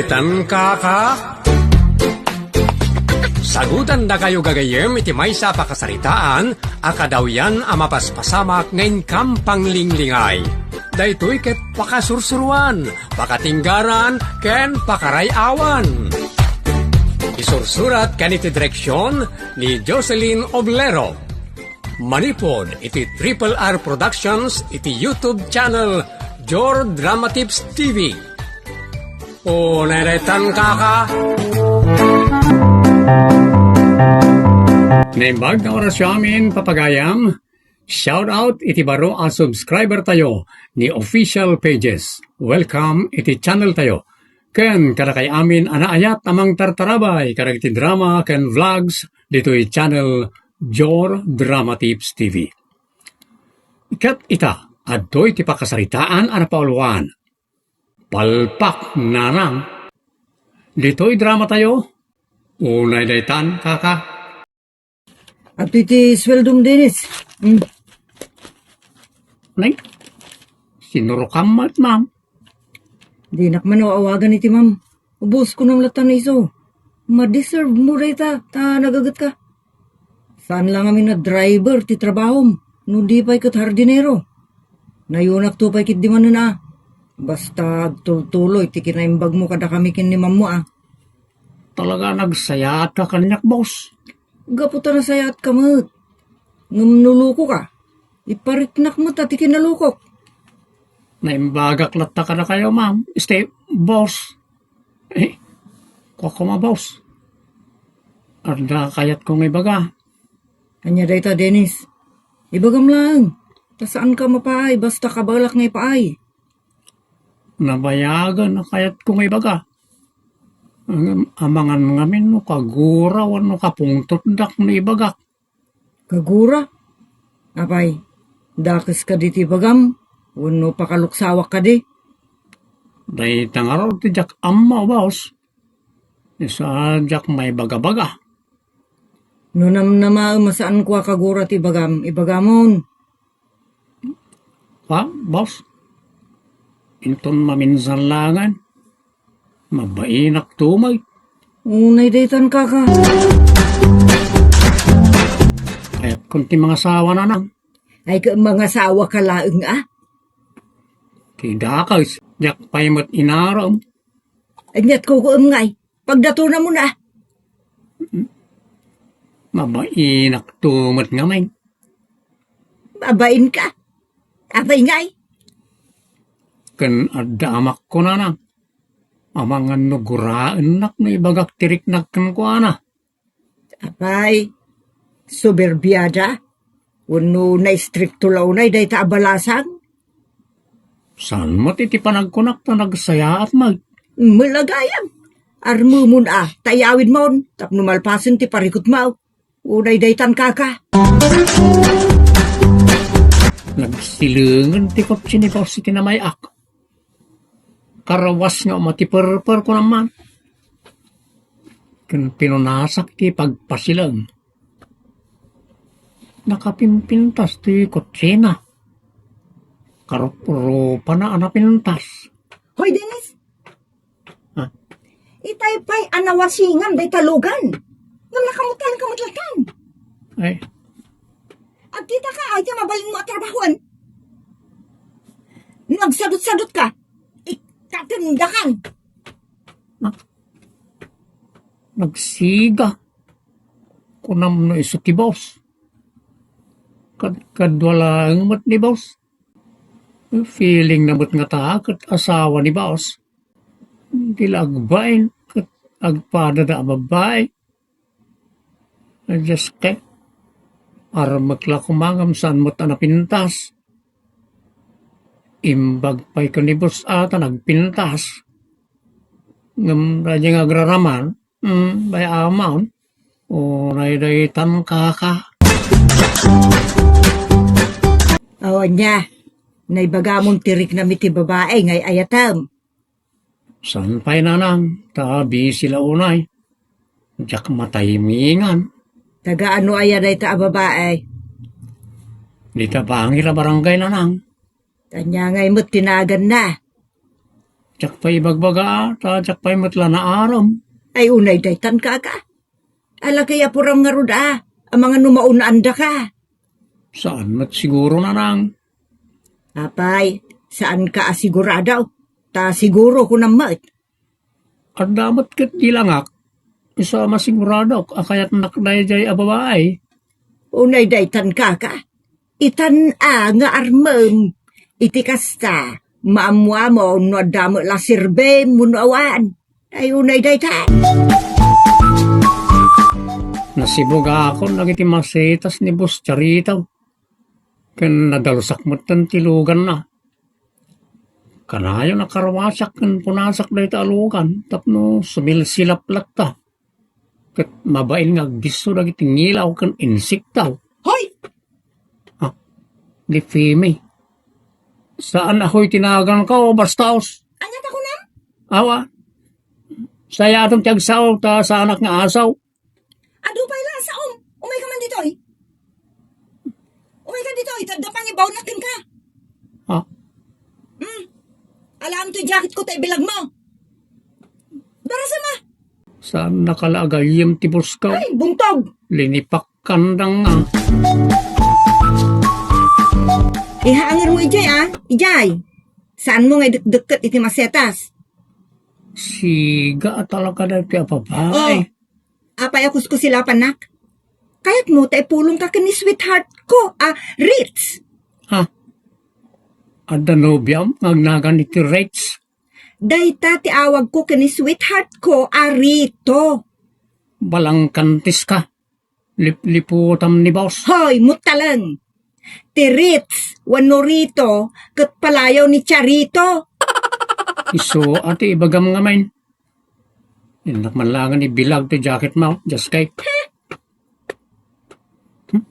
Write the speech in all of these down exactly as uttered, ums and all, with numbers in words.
Tan kaka? Sagutandakayo gagayyem iti maysa a pakasaritaan a kadawyan a mapaspasamak nga inkam panglinglingay. Daytoy ket pakasursuruan, pakatinggaran, ken pakaray-awan. Isursurat ken iti direksion ni Jocelyn Oblero. Manipud iti Triple R Productions iti YouTube channel Jor Drama Tips T V. O, neretan kaka. Naimbag nga orasyo amin, papagayam. Shout out iti baro a subscriber tayo ni official pages. Welcome iti channel tayo. Ken kadakay amin a naayat a mangtartarabay kadagiti drama ken vlogs ditoy channel Jor Drama Tips T V. Ket ita, adtoy ti pakasaritaan a napauluan. Palpak nanang. Ditoy drama tayo. Unay daytan, kaka. Adtoy ti sueldom, Dennis. Hmm. Nay, sinurokam met, ma'am. Dinak man awagan iti ma'am. Ubos ko nang latan iso. Ma-deserve mo dayta, ta nagaget ka. Saan lang amin a driver ti trabahom, no di pay ket hardinero. Nayunak to pay ket di manen a. Basta agtultuloy ti kinaimbag mo kadakami ken ni mammo a. Talaga nagsayaat ka kaniak, boss. Gapu ta nasayaat ka met. Ngem no loko ka, ipariknak met a ti kinalukok. Naimbagak latta kadakayo, ma'am. Este, boss. Eh, kuakuma, boss. Adda kayatko nga ibaga. Ania dayta, Dennis? Ibagam laeng. Ta saanka mapaay, basta kabalak nga ipaay. Nabayagen a kayatko nga ibaga. Ngem amangan ngamin no kagura wenno kapungtotdak no ibagak. Kagura? Apay, dakes kadi ti ibagam wenno pakaluksawak kadi? Dayta ngarud ti diak ammo, boss. Isu a diak maibagabaga. No namnamaem a saanko a kagura ti ibagam, ibagamon. Wa, boss? Inton maminsan laengen, mabainak tumay. Unay daytan, kaka. Kayatkon ti mangasawa, nanang. Ay, ka mangasawa ka laeng, a? Ti dakes, diak pay met inaram. Aniat kukuem ngay? Pagdatonamon a. Mabainak to met ngamin. Mabain ka? Apay ngay? Ken adda amak kunana. Amangan no guraennak no ibagak ti riknak kenkuana. Apay, soberbiada? Wenno naistrikto la unay dayta a balasang? Saan met iti panagkunak ta nagsayaat met? Malagayam. Armemon a, ta iyawidmon, tapno malpasen ti parikutmo. Unay daytan, kaka. Nagsilengen ti kotse ni boss iti namay-ak. Karawas nga umatiperper ko naman. Ken pinunasak ti pagpasileng. Nakapimpintas ti kotsena. Karuprupana a napintas. Hoy, Dennis! Ha? Itay pay a nawasingam dayta lugan. Ngem nakamutan ka met laeng. Ay. Agkita ka, ay, ti mabalinmo a trabahoan. No agsadut-sadut ka, ikatendakan. Na-, nagsiga. Kunam no isu ti boss. Kad-, kadua laeng met ni boss. Feeling na met ngata ket asawa ni boss. Di la agbain ket agpadada a babai. Diyos, ket armek la koma ngem saan met a napintas. Imbag pay ken ni boss a ta nagpintas. Ngem daydi nga agraraman, mm, bay-am. Unay daytan, kaka. Aw, ania, naibagamon ti riknam iti babai nga ay-ayatem. Saan pay, nanang, ta busy la unay. Diak mataymingan. Taga ano aya dayta a babai? Dita bangir a barangay, nanang. Ania ngay met ti naganna? Diak pay ibagbaga, ta diak pay met la naarem. Ay, unay daytan, kaka. Alagey a puram ngarud a, amangan no maunaan daka. Saan met siguro, nanang. Apay, saanka a sigurado? Ta siguro kunam met. Adda met ket di langak. Isu a masiguradok a kayatnak daydiay a babai. Unay daytan, kaka. Itan a nga armem. Iti kasta, maammoamon no adda met la sirbem wenno awan. Ay, unay daytan. Nasibugakon dagiti masetas ni Boss Charito. Ken nadalusak metten ti luganna. Kanayon a karwasak ken punasak dayta a lugan tapno sumilsilap latta. Ket mabain nga agdisso dagiti ngilaw ken insekto. Hoy! Ah, di Femi. Saan a hoy ti naganko, bastaos. Ania ta kunam? Awa. Sayatem ti agsao ta saanak nga asaw. Adu pay la, saom. Umayka man ditoy. Umayka ditoy, ta adda pangibaonnak kenka. Ha? Hmm. Alaem toy jacket ko ta ibilagmo. Darasem a. Saannaka la agayyem ti boss ko. Ay, buntog! Linipakkan da nga. Ihaangermo idiay, a. Idiay. Saanmo nga idekdekket iti masetas? Siga a talaga daytoy a babae. Oh. Apay a kuskusilapannak? Kayatmo ta ipulongka ken ni sweetheart ko a Ritz. Ha? Adda nobiam nga agnagan iti Ritz? Dayta ti awagko ken ni sweetheart ko a Rito. Balangkantis ka. Lipliputam ni boss. Hoy, mutaleng! Ti Ritz wenno Rito ket palayaw ni Charito. Isu a ti ibagam ngamin. Innak man langen ibilag ti jacket mo, Jaskay. Hmm?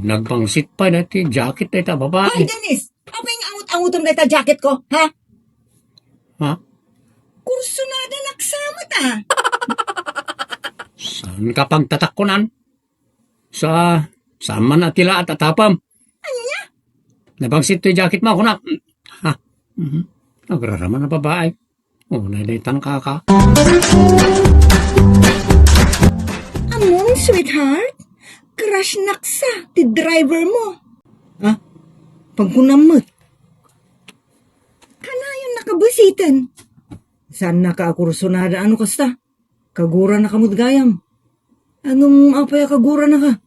Nagbangsit pay dayta jacket dayta babae. Hoy, Dennis! Apay nga angut-angutom dayta jacket ko, ha? Ha? Kursunada naksamat, a. Saanka pagtatakkunan? Sa, saan man a ti laat a tapem? Ania? Nabangsit toy jacket mo, kunak. Ha? Mhm. Agraraman a babae. Oh, naydaytan, kaka. Ammom, sweetheart? Crush naksa ti driver mo. Ah, pagkunam met. Kanayon nakabesiten. Saannaka a kursunada a no kasta? Kaguranaka met gayam. Ngem apay a kaguranaka?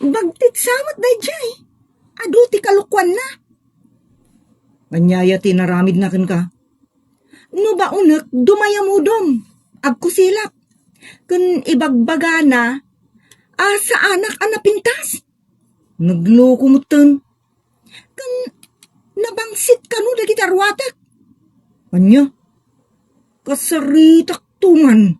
Bagtit sa met daydiay. Adu ti kalokuanna. Ania aya ti inaramidna kenka? No baonek, dumayamudom. Agkusilak. Ken ibagbagana a saanak a napintas. Nagloko metten. Ken nabangsit kano dagiti aruatek. Ania? Kasaritak to man.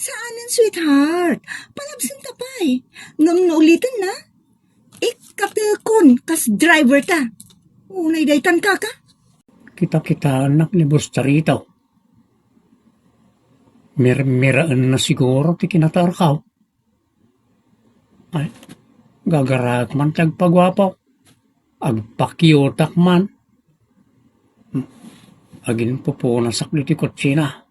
Saanen, sweetheart. Palabsenta pay. Ngem no ulitenna, ikkatekon kas driver ta. Unay daytan, kaka. Kita-kitaennak ni Boss Charito. Mirmiraenna siguro ti kinataarkaw. Ay, gagaraek man ti agpaguapok. Agpakiutak man. Aginpupunasak ditoy kutsina.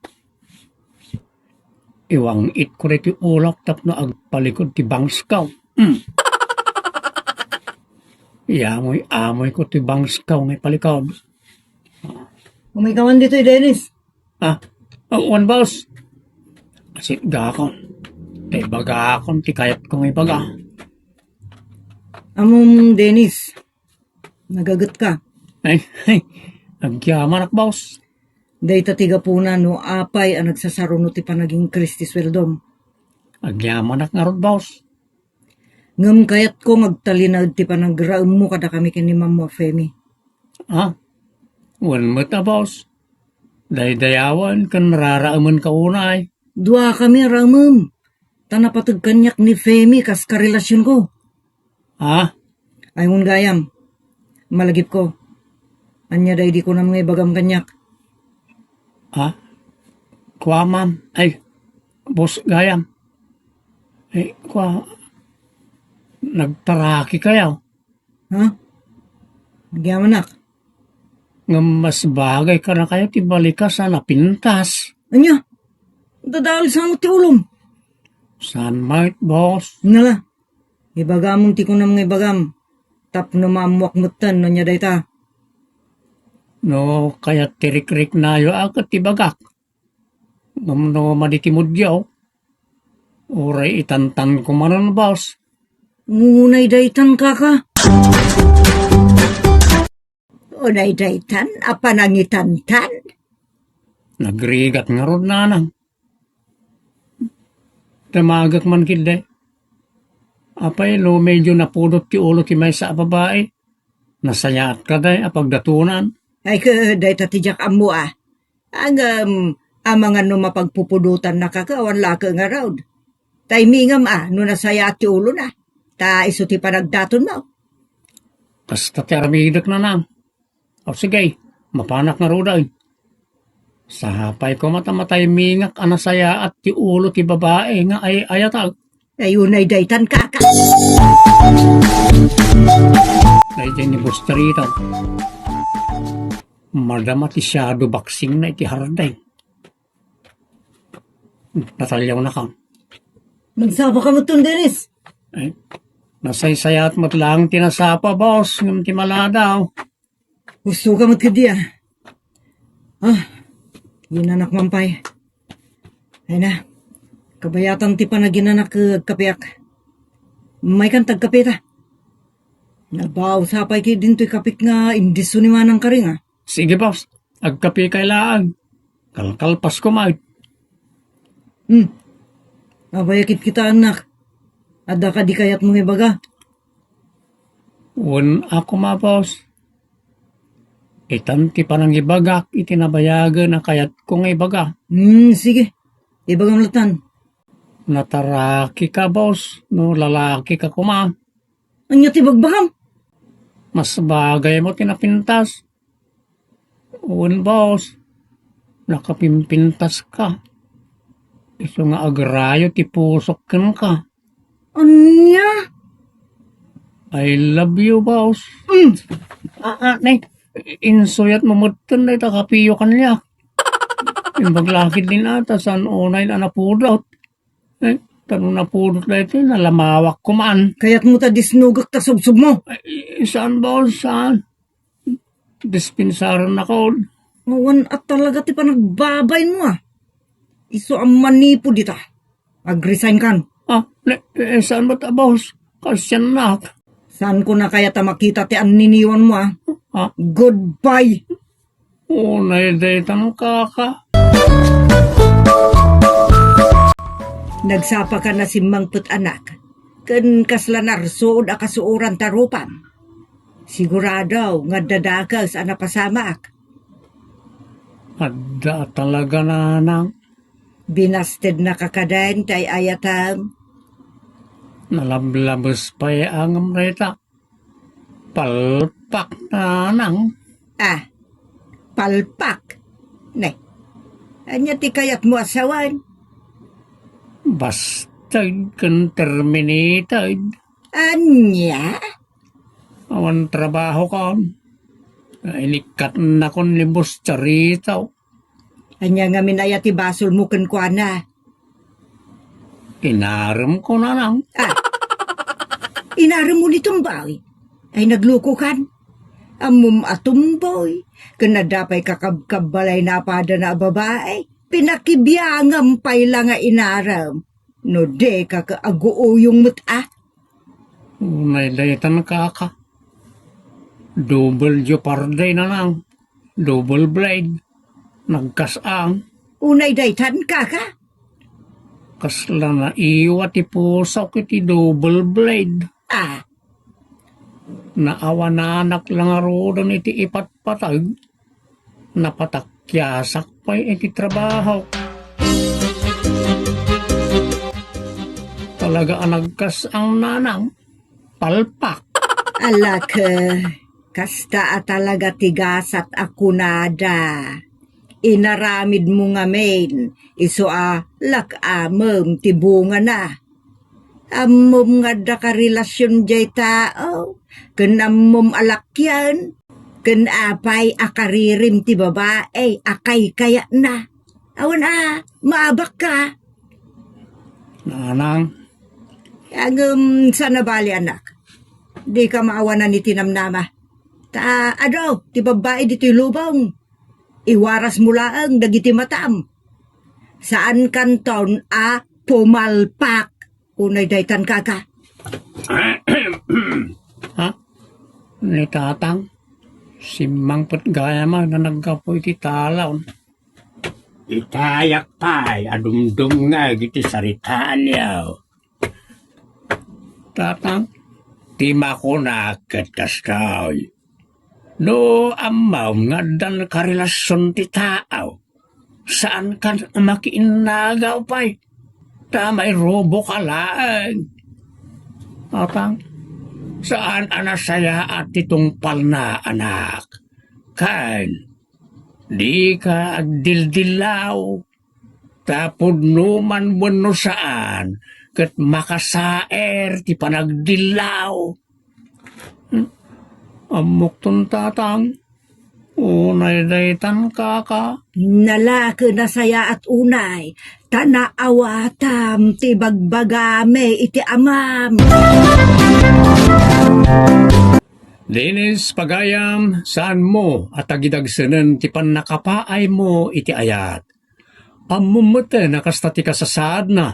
Iwang-itko ditoy ulok tapno agpalikod ti bangsko. Hmm. Iyamoy-amoyko ti bangsko nga ipalikod. Umaykawan ditoy, Dennis. Ah, oh, wen, boss. Sitgakon. Ta ibagakon ti kayatko nga ibaga. Ammom, Dennis, nagagetka. Ay, ay, agyamanak, boss. Dayta ti gapuna no apay a nagsasaruno ti panagingkris ti sueldom. Agyamanak ngarud, boss. Ngem kayatko nga agtalinaed ti panagraemmo kadakami ken ni Mammo a Femi. Ah, wen met a, boss. Daydayawen ken raraemenka unay. Duakami a raemem. Ta napateg kaniak ni Femi kas karelasionko. Ah? Ay, ngun gayam. Malagipko. Ania daydi kunam nga ibagam kaniak? Ah? Kua, ma'am. Ay, boss gayam. Ay, kua, nagtaraki kayo? Ha? Agyamanak. Ngem mas bagay kadakayo ti balikas a napintas. Ania? Dadalsa met ti ulom. Saan met, boss? Nala, ibagamon ti kunam nga ibagam. Tapno maammoak metten no ania dayta. No kayat ti rikriknayo a ket ibagak. Ngem no madi ti mudyo, uray itantan ko manen, boss. Unay daytan, kaka. Unay daytan a panangitantan? Nagrigat ngarud, nanang. Damagek man ketdi. Apay no medyo napudot ti ulo ti maysa a babai? Nasayaat kadi a pagdatonan? Ay, ket dayta ti diak ammo a. Ngem, amangan no mapagpupudotannaka ket awan la ket ngarud. Timingem a no nasayaat ti ulona. Ta isu ti panagdatonmo. Kasta ti aramidek, nanang. O sige, mapanak ngaruden. Sapay koma ta mataymingak a nasayaat ti ulo ti babai nga ay-ayatek. Ay, unay daytan, kaka. Daydiay ni Boss Charito. Madama ti shadow boxing na iti hardeng. Nataliawnaka. Nagsapa ka met ton, Dennis? Ay, nasaysayaat met laeng ti nasapa, boss, ngem ti maladaw. Gusto ka met kadi, a. Ah, ginanak man pay. Ay na, kabayatan ti panaginanak, eh, agkapiak. Maykan tagkapi ta. Nabao sapay kay dintoy kapik nga indisso ni Manang Karing, a. Sige, boss. Agkapi kay laeng. Kalkalpas ko, may. Hmm. Abay, akit kita, anak. Adda kadi kayatmo nga ibaga? Wen a koma, boss. Itan ti panangibagak iti nabayagen a kayatko nga ibaga. Hmm, sige. Ibagam latan. Nataraki ka, boss, no lalaki ka koma. Ania ti bagbagam? Mas bagay mo ti napintas. Wen, boss. Nakapimpintas ka. Isu nga agrayo ti pusok kenka. Ania? I love you, boss. Mm. Ah, ah, ne, insuyat mo metten dayta kapiyo kaniak. Imbag lakid din ata, saan unay na napudot. Eh, ta no napudot daytoy, nalamawak ko man. Kayatmo ta disnugek ta subsubmo? Eh, saan, boss? Saan? Dispensaran ako. Awan a talaga ti panagbabain mo, a. Isu a manipud ita. Ag-resign kan. Ah, ne, eh, saan met a, boss? Kasiannak. Saan ko na kayat a makita ti anniniwan mo, a? Ah? Goodbye. Unay daytan, kaka. Nagsapa ka na simmangpet, anak, ken kasla narsuod a kasuoran ta rupam. Sigurado nga adda dakes a napasamak. Adda talaga, nanang. Binastednaka kadin ti ay-ayatem? Nalablabes pay a ngem dayta. Palpak, nanang. Ah, palpak? Ne, ania ti kayatmo a sawen? Basted ken terminated. Ania? Awan trabaho kon. Inikkatnakon ni Boss Charito. Ania ngamin aya ti basolmo kenkuana? Inarem ko, nanang. Ah, inarem mo ni Tumboy? Ay, nagluko kan? Ammom a Tumboy, ken adda pay kakabkabbalay na padana a babai. Pinakibiangam pay la nga inarem. No di ka ka aguuyong met a. Unay daytan, kaka. Double jeopardy, nanang. Double blade. Nagkas-ang. Unay daytan, kaka? Kasla naiwa ti pusok iti double blade. Ah. Naawananak la ngaruden iti ipatpateg. Napatakkiasak pay iti trabaho. Talaga a nagkas-ang, nanang. Palpak. Alak, kasta a talaga ti gasat a kunada. Inaramidmo ngamin, isu a lak-amem ti bungana. Ammom nga adda ka relasyon jay tao, ken ammom a lakian. Ken apay a karirim ti babai a kaykayatna? Awan a, maabakka. Nanang. Ngem, saan a bali, anak. Dika maawanan iti namnama. Ta adu ti babbai ditoy lubong. Iwarasmo laeng dagiti matam. Saankanton a pumalpak. Unay daytan, kaka. Ha? Ni Tatang, simmangpet gayam a naggapu iti talaw. Itayak pay a dumdumngeg iti saritaanyo. Tatang, ti makunak ket kastoy. No ammom nga addan karelasion ti tao, saankan a makiinnagaw pay, ta mairuboka laeng. Tatang, saan a nasayaat ti tungpalna, anak. Ken, dika agdildillaw, ta pudno man wenno saan, ket makasaer ti panagdillaw. Hmm? Ammokton, Tatang. Unay daytan, kaka. Nala ken nasayaat unay, ta naawatam ti ibagbagami iti amam. Dennis, pagayam, saanmo a tagidagsenen ti pannakapaaymo iti ayat. Ammom met a kasta ti kasasaadna.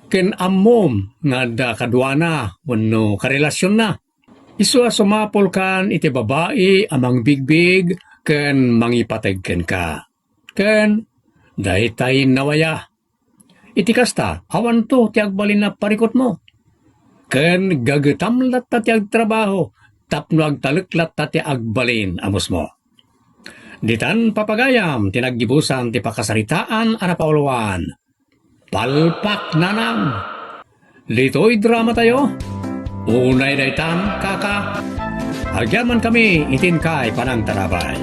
Ken ammom nga adda kaduana wenno karelasionna. Isu a sumapulkan iti babai a mangbigbig ken mangipateg kenka. Ken dayta innawaya. Iti kasta, awanto ti agbalin a parikutmo. Ken gagetam latta ti agtrabaho tapno agtalek latta ti agbalin a musmo. Ditan, papagayam, ti naggibusan ti pakasaritaan a napauluan. Palpak, Nanang. Ditoy dramatayo, unay daytan, kaka. Agyamankami iti inkay panangtarabay.